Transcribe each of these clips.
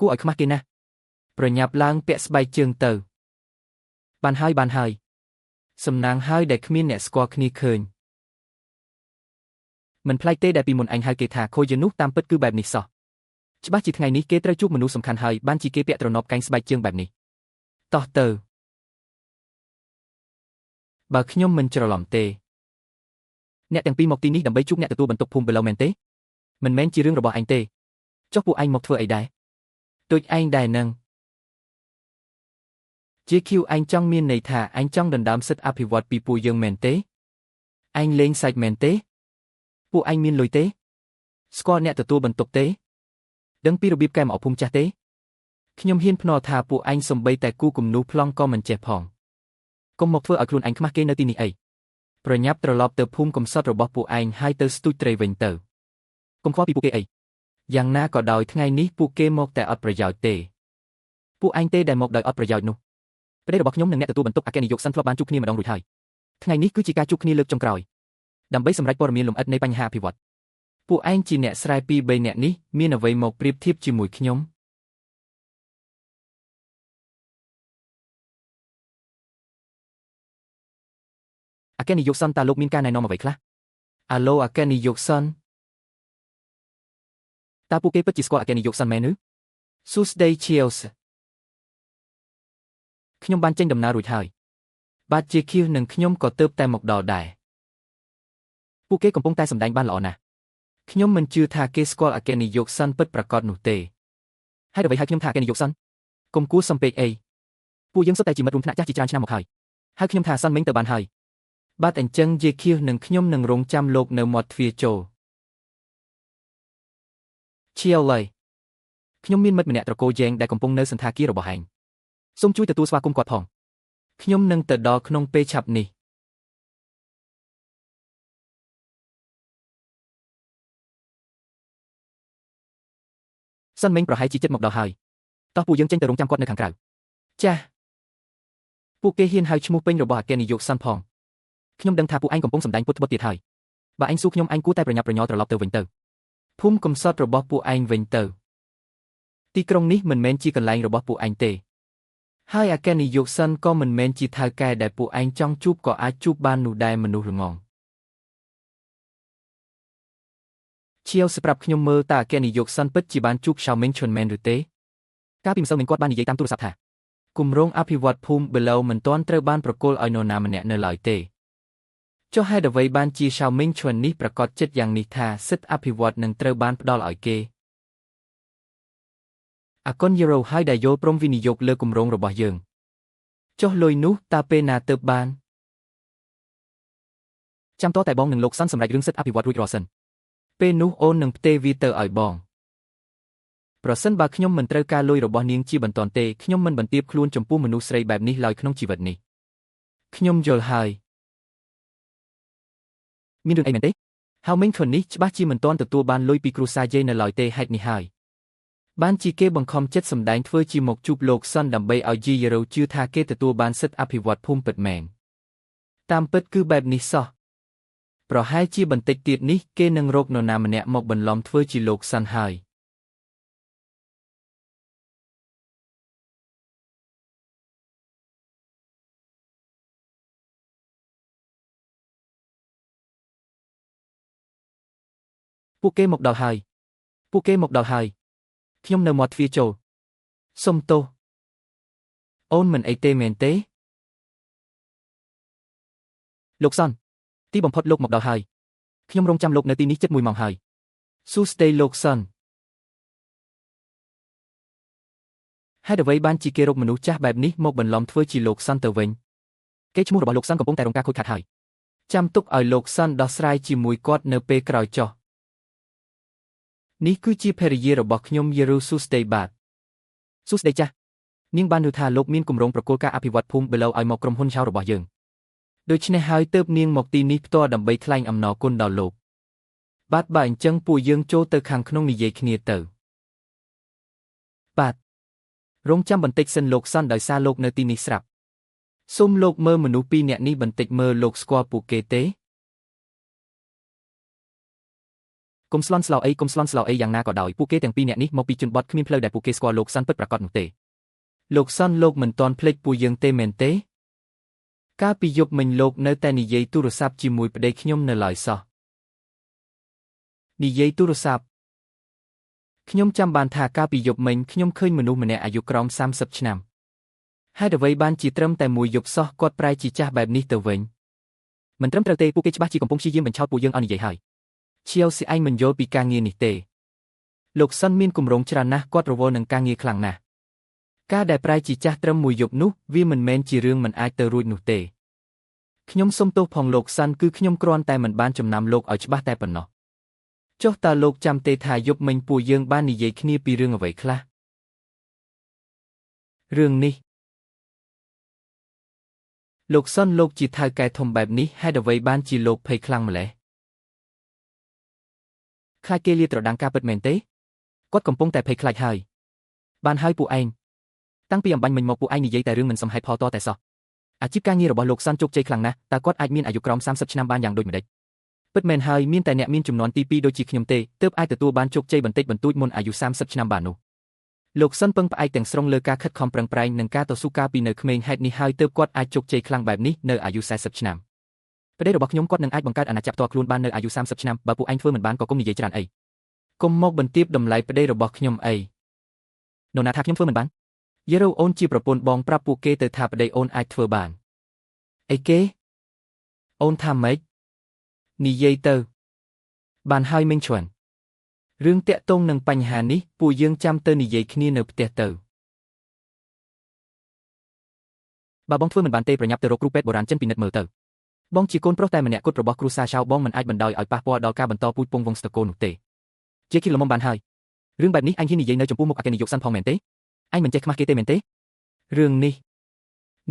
គួរឲ្យខ្មាស់គេណាស់ប្រញាប់ឡើងពាក់ស្បែកជើងទៅបានហើយបានហើយសំណាងហើយដែលគ្មានអ្នកស្គាល់គ្នាឃើញមិនប្លែកទេដែលពីមុនអញហៅគេថាខូចនោះតាមពិតគឺបែបនេះសោះច្បាស់ជាថ្ងៃនេះគេត្រូវជួបមនុស្សសំខាន់ហើយបានជាគេពាក់ត្រណប់កែងស្បែកជើងបែបនេះតោះទៅបើខ្ញុំមិនច្រឡំទេអ្នកទាំងពីរមកទីនេះដើម្បីជួបអ្នកទទួលបន្ទុកភូមិបេឡូមែនទេមិនមែនជារឿងរបស់ឯងទេចុះពួកឯងមកធ្វើអីដែរដូចឯងដែរនឹងជា Q ឯងចង់មានន័យថាឯងចង់ដណ្ដើមសិទ្ធិអភិវឌ្ឍពីពួកយើងមែនទេឯងលេងសាច់មែនទេពួកឯងមានលុយទេស្គាល់អ្នកទទួលបន្ទុកទេដឹងពីរបៀបកែម្អភូមិចាស់ទេខ្ញុំហ៊ានភ្នាល់ថាពួកឯងសំបីតែគូគំនូប្លង់ក៏មិនចេះផងកុំមកធ្វើឲ្យខ្លួនឯងខ្មាស់គេនៅទីនេះអីប្រញាប់ត្រឡប់ទៅភូមិកំសត់របស់ពួកឯងហើយទៅស្ទូចត្រីវិញទៅកុំខ្វល់ពីពួកគេអីយ៉ាងណាក៏ដោយថ្ងៃនេះពួកគេមកតែអត់ប្រយោជន៍ទេពួកឯងទេដែលមកដោយអត់ប្រយោជន៍នោះប្តីរបស់ខ្ញុំនិងអ្នកទទួលបន្ទុកអគ្គនាយកសិនធ្លាប់បានជួបគ្នាម្ដងរួចហើយថ្ងៃនេះគឺជាការជួបគ្នាលើកចុងក្រោយដើម្បីសម្រេចព័ត៌មានលម្អិតនៃបញ្ហាអភិវឌ្ឍពួកឯងជាអ្នកស្រែពីរបីអ្នកនេះមានអ្វីមកប្រៀបធៀបជាមួយខ្ញុំអគ្គនាយកសិនតើលោកមានការណែនាំអ្វីខ្លះអាឡូអគ្គនាយកសិនតើពួកគេពិតជាស្គាល់អគ្គនាយកសិនមែនឬសួស្តីឈៀវសខ្ញុំបានចេញដំណើររួចហើយបាទជាខៀវនិងខ្ញុំក៏ទើបតែមកដល់ដែរពួកគេកំពុងតែសម្ដែងបានល្អណាស់ខ្ញុំមិនជឿថាគេស្គាល់អគ្គនាយកសិនពិតប្រាកដនោះទេហើយអ្វីហើយខ្ញុំថាអគ្គនាយកសិនកុំគួរសំពេកអីពួកយើងសុទ្ធតែជាមិត្តរួមថ្នាក់ចាស់ជាច្រើនឆ្នាំមកហើយហើយខ្ញុំថាសិនមិញទៅបានហើយបាទអញ្ចឹងយេខៀវនិងខ្ញុំនឹងរងចាំលោកនៅមាត់ទ្វារចូលឈៀវឡៃខ្ញុំមានមិត្តម្នាក់ត្រកូលយ៉េងដែលកំពុងនៅសណ្ឋាគាររបស់ឯងសូមជួយទទួលស្វាគមន៍គាត់ផងខ្ញុំនឹងទៅដល់ក្នុងពេលឆាប់នេះសិនមិញប្រហែលជាចិត្តមកដល់ហើយតោះពួកយើងចេញទៅរងចាំគាត់នៅខាងក្រៅចាសពួកគេហ៊ានហៅឈ្មោះពេញរបស់អគ្គនាយកសិនផងខ្ញុំដឹងថាពួកឯងកំពុងសម្ដែងពុតត្បុតទៀតហើយបើឯងសួរខ្ញុំឯងគួរតែប្រញាប់ប្រញាល់ត្រឡប់ទៅវិញទៅភូមិកំសត់របស់ពួកឯងវិញទៅទីក្រុងនេះមិនមែនជាកន្លែងរបស់ពួកឯងទេហើយអគ្គនាយកសិនក៏មិនមែនជាថៅកែដែលពួកឯងចង់ជួបក៏អាចជួបបាននោះដែរមនុស្សល្ងងឈៀវស្រាប់ខ្ញុំមើលតើអគ្គនាយកសិនពិតជាបានជួបឆៅមីងឈុនមែនឬទេកាលពីម្សិលមិញគាត់បាននិយាយតាមទូរស័ព្ទថាគម្រោងអភិវឌ្ឍភូមិបេឡូមិនទាន់ត្រូវបានប្រគល់ឲ្យនរណាម្នាក់នៅឡើយទេចុះហេតុអ្វីបានជាឆៅមីងឈុននេះប្រកាសចិត្តយ៉ាងនេះថាសិទ្ធិអភិវឌ្ឍនឹងត្រូវបានផ្ដល់ឲ្យគេអគុណយូរ៉ូហើយដែលយល់ព្រមវិនិយោគលើគម្រោងរបស់យើងចុះលុយនោះតើពេលណាទើបបានចាំតតែបងនឹងលោកសិនសម្រេចរឿងសិទ្ធិអភិវឌ្ឍរួចរាល់សិនពេលនោះអូននឹងផ្ទេរវាទៅឲ្យបងប្រសិនបើខ្ញុំមិនត្រូវការលុយរបស់នាងជាបន្ទាន់ទេខ្ញុំមិនបន្ទាបខ្លួនចំពោះមនុស្សស្រីបែបនេះឡើយក្នុងជីវិតនេះខ្ញុំយល់ហើយមានរឿងអីមែនទេហៅមីងខុននេះច្បាស់ជាមិនទាន់ទទួលបានលុយពីគ្រួសារយាយនៅឡើយទេហេតុនេះហើយបានជាគេបង្ខំចិត្តសម្ដែងធ្វើជាមកជួបលោកសិនដើម្បីឲ្យយីយេរ៉ូជឿថាគេទទួលបានសិទ្ធិអភិវឌ្ឍភូមិពិតមែនតាមពិតគឺបែបនេះសោះប្រហែលជាបន្តិចទៀតនេះគេនឹងរកនរណាម្នាក់មកបន្លំធ្វើជាលោកសិនហើយពួកគេមកដល់ហើយពួកគេមកដល់ហើយខ្ញុំនៅមាត់ទ្វារចូលសុំទោសអូនមិនអីទេមែនទេលោកសិនទីបំផុតលោកមកដល់ហើយខ្ញុំរងចាំលោកនៅទីនេះជិត1ម៉ោងហើយសួស្តីលោកសិនហេតុអ្វីបានជាគេរកមនុស្សចាស់បែបនេះមកបន្លំធ្វើជាលោកសិនទៅវិញគេឈ្មោះរបស់លោកសិនកំពុងតែរងការខូចខាតហើយចាំទុកឲ្យលោកសិនដោះស្រាយជាមួយគាត់នៅពេលក្រោយចុះនេះគឺជាភរិយារបស់ខ្ញុំយេរូសួស្តីបាទសួស្តីចាស់នាងបានឮថាលោកមានគម្រោងប្រគល់ការអភិវឌ្ឍភូមិបេឡូឲ្យមកក្រុមហ៊ុនឆៅរបស់យើងដូច្នេះហើយទើបនាងមកទីនេះផ្ទាល់ដើម្បីថ្លែងអំណរគុណដល់លោកបាទបើអញ្ចឹងពួកយើងចូលទៅខាងក្នុងនិយាយគ្នាទៅបាទរងចាំបន្តិចសិនលោកសិនដោយសារលោកនៅទីនេះស្រាប់សូមលោកមើលមនុស្សពីរនាក់នេះបន្តិចមើលលោកស្គាល់ពួកគេទេ កុំស្លន់ស្លោអីកុំស្លន់ស្លោអីយ៉ាងណាក៏ដោយពួកគេទាំងពីរនាក់នេះមកពីជនបទគ្មានផ្លូវដែលពួកគេស្គាល់លោកសាន់ពិតប្រាកដនោះទេលោកសាន់លោកមិនទាន់ភ្លេចពួកយើងទេមែនទេកាលពីយប់មិញលោកនៅតែនិយាយទូរស័ព្ទជាមួយប្តីខ្ញុំនៅឡើយសោះនិយាយទូរស័ព្ទខ្ញុំចាំបានថាកាលពីយប់មិញខ្ញុំឃើញមនុស្សម្នាក់អាយុក្រោម30ឆ្នាំហេតុអ្វីបានជាត្រឹមតែមួយយប់សោះគាត់ប្រែជាចាស់បែបនេះទៅវិញមិនត្រឹមត្រូវទេពួកគេច្បាស់ជាកំពុងព្យាយាមបញ្ឆោតពួកយើងឲ្យនិយាយហើយឈៀវស៊ីឯងមិនយល់ពីការងារនេះទេលោកសុនមានគម្រោងច្រើនណាស់គាត់រវល់នឹងការងារខ្លាំងណាស់ការដែលប្រែជាចាស់ត្រឹមមួយយប់នោះវាមិនមែនជារឿងមិនអាចទៅរួចនោះទេខ្ញុំសុំទោសផងលោកសាន់គឺខ្ញុំគ្រាន់តែមិនបានចំណាំលោកឲ្យច្បាស់តែប៉ុណ្ណោះចុះតើលោកចាំទេថាយប់មិញពួកយើងបាននិយាយគ្នាពីរឿងអ្វីខ្លះរឿងនេះលោកសុនលោកជាថៅកែធំបែបនេះហេតុអ្វីបានជាលោកភ័យខ្លាំងម្ល៉េះខ្លាចគេលាត្រដាងការពិតមែនទេគាត់កំពុងតែភ័យខ្លាចហើយបានហើយពួកឯងតាំងពីអំបញ្ញមិញមកពួកឯងនិយាយតែរឿងមិនសមហេតុផលតតែសោះអាជីពការងាររបស់លោកសាន់ជោគជ័យខ្លាំងណាស់តើគាត់អាចមានអាយុក្រោម30ឆ្នាំបានយ៉ាងដូចម្តេចពិតមែនហើយមានតែអ្នកមានចំនួនទី2ដូចជាខ្ញុំទេទើបអាចទទួលបានជោគជ័យបន្តិចបន្តួចមុនអាយុ30ឆ្នាំបាននោះលោកសុនពឹងផ្អែកទាំងស្រុងលើការខិតខំប្រឹងប្រែងនិងការតស៊ូកាលពីនៅក្មេងហេតុនេះហើយទើបគាត់អាចជោគជ័យខ្លាំងបែបនេះនៅអាយុ40ឆ្នាំប្តីរបស់ខ្ញុំគាត់នឹងអាចបង្កើតអាណាចក្រផ្ទាល់ខ្លួនបាននៅអាយុ30ឆ្នាំបើពួកឯងធ្វើមិនបានក៏កុំនិយាយច្រើនអីកុំមកបន្ទាបតម្លៃប្តីរបស់ខ្ញុំអីនរណាថាខ្ញុំធ្វើមិនបានយេរ៉ូអូនជាប្រពន្ធបងប្រាប់ពួកគេទៅថាប្តីអូនអាចធ្វើបានអីគេអូនថាម៉េចនិយាយទៅបានហើយមីងឈួនរឿងតាក់ទងនឹងបញ្ហានេះពួកយើងចាំទៅនិយាយគ្នានៅផ្ទះទៅបើបងធ្វើមិនបានទេប្រញាប់ទៅរកគ្រូពេទ្យបុរាណចិនពិនិត្យមើលទៅបងជាកូនប្រុសតែម្នាក់គត់របស់គ្រួសារឆៅបងមិនអាចបណ្ដោយឲ្យប៉ះពាល់ដល់ការបន្តពូជពងវង្សត្រកូលនោះទេជាគីល្មមបានហើយរឿងបែបនេះអញហ៊ាននិយាយនៅចំពោះមុខអគ្គនាយកសាន់ផងមែនទេអញមិនចេះខ្មាស់គេទេមែនទេរឿងនេះ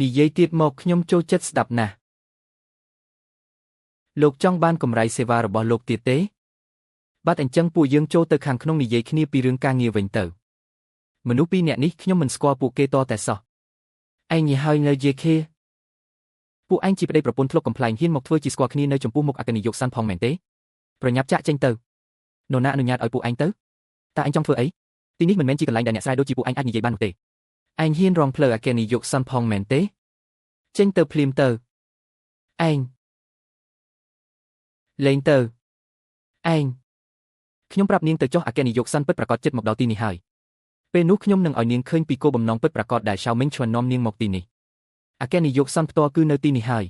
និយាយទៀតមកខ្ញុំចូលចិត្តស្ដាប់ណាស់លោកចង់បានកម្រៃសេវារបស់លោកទៀតទេបាទអញ្ចឹងពួកយើងចូលទៅខាងក្នុងនិយាយគ្នាពីរឿងការងារវិញទៅមនុស្សពីរនាក់នេះខ្ញុំមិនស្គាល់ពួកគេតតែសោះឯងនិយាយហើយនៅយេខេពួកឯងជាប្តីប្រពន្ធធ្លុកកំប្លែងហ៊ានមកធ្វើជាស្គាល់គ្នានៅចំពោះមុខអគ្គនាយកសាន់ផងមែនទេប្រញាប់ចាក់ចេញទៅនរណាអនុញ្ញាតឲ្យពួកឯងទៅតើឯងចង់ធ្វើអីទីនេះមិនមែនជាកន្លែងដែលអ្នកស្រែដូចជាពួកឯងអាចនិយាយបាននោះទេឯងហ៊ានរងផ្លូវអគ្គនាយកសាន់ផងមែនទេចេញទៅភ្លាមទៅឯងលេងទៅឯងខ្ញុំប្រាប់នាងទៅចុះអគ្គនាយកសាន់ពិតប្រាកដចិត្តមកដល់ទីនេះហើយពេលនោះខ្ញុំនឹងឲ្យនាងឃើញពីគោលបំណងពិតប្រាកដដែលឆៅមីងឈួននាំនាងមកទីនេះអគ្គនាយកសាន់ផ្ទាល់គឺនៅទីនេះហើយ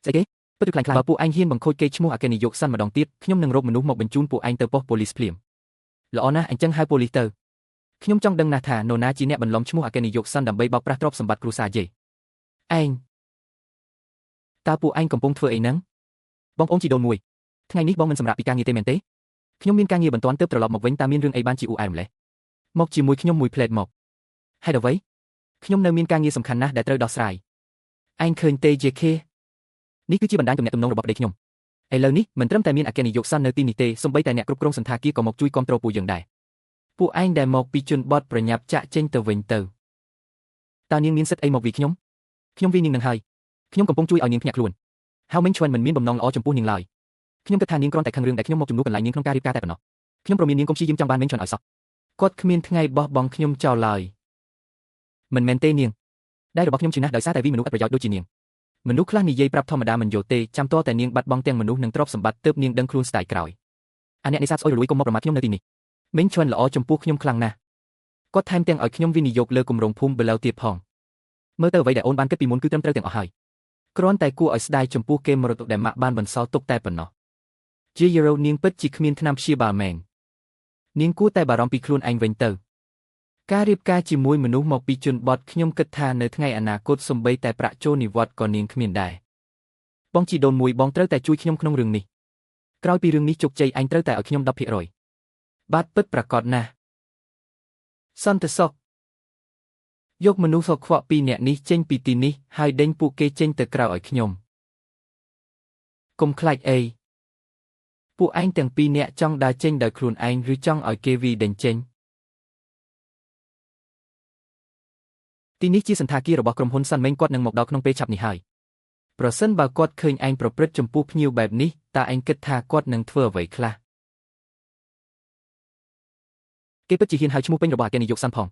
ស្អីគេពិតឬខ្លាំងខ្លាបើពួកឯងហ៊ានបង្ខូចគេឈ្មោះអគ្គនាយកសាន់ម្ដងទៀតខ្ញុំនឹងរកមនុស្សមកបញ្ជូនពួកឯងទៅប៉ុស្តិ៍ប៉ូលីសភ្លាមល្អណាស់អញ្ចឹងហៅប៉ូលីសទៅខ្ញុំចង់ដឹងណាស់ថានរណាជាអ្នកបន្លំឈ្មោះអគ្គនាយកសាន់ដើម្បីបោកប្រាស់ទ្រព្យសម្បត្តិគ្រួសារយេឯងតើពួកឯងកំពុងធ្វើអីហ្នឹងបងប្អូនជីដូនមួយថ្ងៃនេះបងមិនសម្រាប់ពីការងារទេមែនទេខ្ញុំមានការងារបន្ទាន់ទើបត្រឡប់មកវិញតើមានរឿងអីបានជាអ៊ូអែម្លេះមកជាមួយខ្ញុំមួយផ្លែតមកហេតុអ្វីខ្ញុំនៅមានការងារសំខាន់ណាស់ដែលត្រូវដោះស្រាយឯងឃើញទេយេខេនេះគឺជាបណ្ដាញទំនាក់ទំនងរបស់ប្តីខ្ញុំឥឡូវនេះមិនត្រឹមតែមានអគ្គនាយកសាន់នៅទីនេះទេសូម្បីតែអ្នកគ្រប់គ្រងសណ្ឋាគារក៏មកជួយគាំទ្រពួកយើងដែរពួកឯងដែលមកពីជនបទប្រញាប់ចាក់ចេញទៅវិញទៅតើនាងមានសិទ្ធិអីមកវីខ្ញុំខ្ញុំវីនាងនឹងហើយខ្ញុំកំពុងជួយឲ្យនាងភ្ញាក់ខ្លួនហៅមីងឈួនមិនមានបំណងល្អចំពោះនាងឡើយខ្ញុំគិតថានាងគ្រាន់តែខឹងរឿងដែលខ្ញុំមកជំនួសកន្លែងនាងក្នុងការរៀបការតែប៉ុណ្ណោះខ្ញុំព្រមាននាងកុំព្យាយាមចង់បានមីងឈួនឲ្យសោះគាត់គ្មានថ្ងៃបោះបង់ខ្ញុំចោលឡើយមិនមែនទេនាងដៃរបស់ខ្ញុំឈឺណាស់ដោយសារតែវីមនុស្សឥតប្រយោជន៍ដូចជានាងមនុស្សខ្លះនិយាយប្រាប់ធម្មតាមិនយល់ទេចាំតតែនាងបាត់បង់ទាំងមនុស្សនិងទ្រព្យសម្បត្តិទើបនាងដឹងខ្លួនស្ដាយក្រោយអាអ្នកនេសាទស្អុយរលួយកុំមកប្រមាថខ្ញុំនៅទីនេះមីងឈួនល្អចំពោះខ្ញុំខ្លាំងណាស់គាត់ថែមទាំងឲ្យខ្ញុំវិនិយោគលើគម្រោងភូមិបឡៅទៀតផងមើលទៅអ្វីដែលអូនបានគិតពីមុនគឺត្រឹមត្រូវទាំងអស់ហើយគ្រាន់តែគួរឲ្យស្ដាយចំពោះគេមរតកដែលម៉ាក់បានបន្សល់ទុកតែប៉ុណ្ណោះជាយេរ៉ូនាងពិតជាគ្មានថ្នាំព្យាបាលមែននាងគួរតែបារម្ភពីខ្លួនឯងវិញទៅការរៀបការជាមួយមនុស្សមកពីជនបទខ្ញុំគិតថានៅថ្ងៃអនាគតសូម្បីតែប្រាក់ចូលនិវត្តន៍ក៏នាងគ្មានដែរបងជីដូនមួយបងត្រូវតែជួយខ្ញុំក្នុងរឿងនេះក្រោយពីរឿងនេះជោគជ័យឯងត្រូវតែឲ្យខ្ញុំ10%បាទពិតប្រាកដណាស់សន្តិសុខយកមនុស្សខ្វក់ពីរនាក់នេះចេញពីទីនេះហើយដេញពួកគេចេញទៅក្រៅឲ្យខ្ញុំកុំខ្លាចអីពួកឯងទាំងពីរនាក់ចង់ដើរចេញដោយខ្លួនឯងឬចង់ឲ្យគេវីដេញចេញទីនេះជាសណ្ឋាគាររបស់ក្រុមហ៊ុនសាន់មេងគាត់នឹងមកដល់ក្នុងពេលឆាប់នេះហើយប្រសិនបើគាត់ឃើញឯងប្រព្រឹត្តចំពោះភ្ញៀវបែបនេះតើឯងគិតថាគាត់នឹងធ្វើអ្វីខ្លះ គេពិតជាហ៊ានហៅឈ្មោះពេញរបស់អគ្គនាយកសាន់ផង។